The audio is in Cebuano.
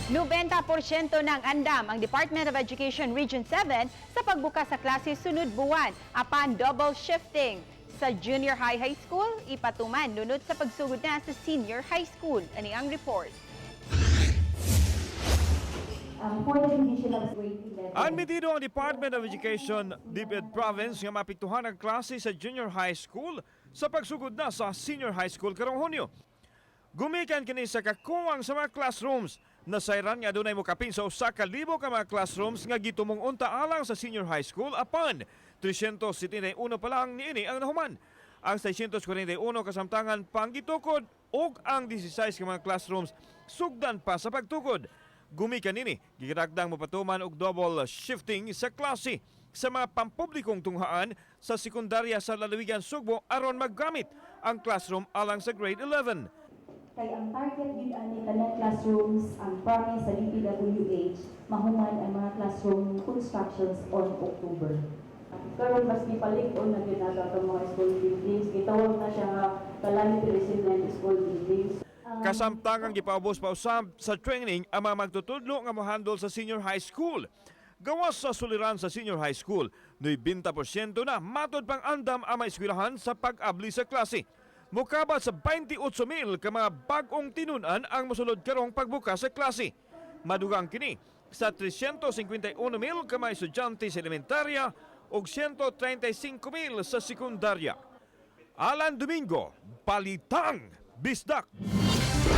90% ng andam ang Department of Education Region 7 sa pagbukas sa klase sunod buwan apan double shifting. Sa junior high high school, ipatuman nunod sa pagsugod na sa senior high school. Ani ang report. For the division of grade 11. Admitido ang Department of Education, DepEd Province, nga maapektuhan ang klase sa junior high school sa pagsugod na sa senior high school karong Hunyo. Gumikan kini sa kakuwang sa mga classrooms. Nasayran nga adunay mokapin sa 1,000 ka mga classrooms nga gitumong unta alang sa senior high school, apan 371 pa lang niini ang nahuman. Ang 641 kasamtangan pang gitukod ug ang 16 ka mga classrooms sugdan pa sa pagtukod. Gumikan nini, girakdang mopatuman og double shifting sa klase sa mga pampublikong tunghaan sa sekundarya sa lalawigan Sugbo aron maggamit ang classroom alang sa grade 11. Kay ang target gyud ani tanan classrooms, ang promise sa DPWH, mahuman ang mga classroom constructions on October. Karon mas gipalig-on na gyud nato atong mga school buildings. Gitawag na siya nga calamity resilient school buildings. Kasamtangang gipaubos pa usab sa training ang mga magtutudlo nga mohandle sa senior high school. Gawas sa suliran sa senior high school, 90% na matod pang andam ang mga eskwelahan sa pag-abli sa klase. Mukabat sa 28,000 ka mga bag-ong tinunan ang mosulod karong pagbukas sa klase. Madugang kini sa 351,000 ka mga estudyante sa elementarya ug 135,000 sa sekundarya. Alan Domingo, Balitang Bisdak.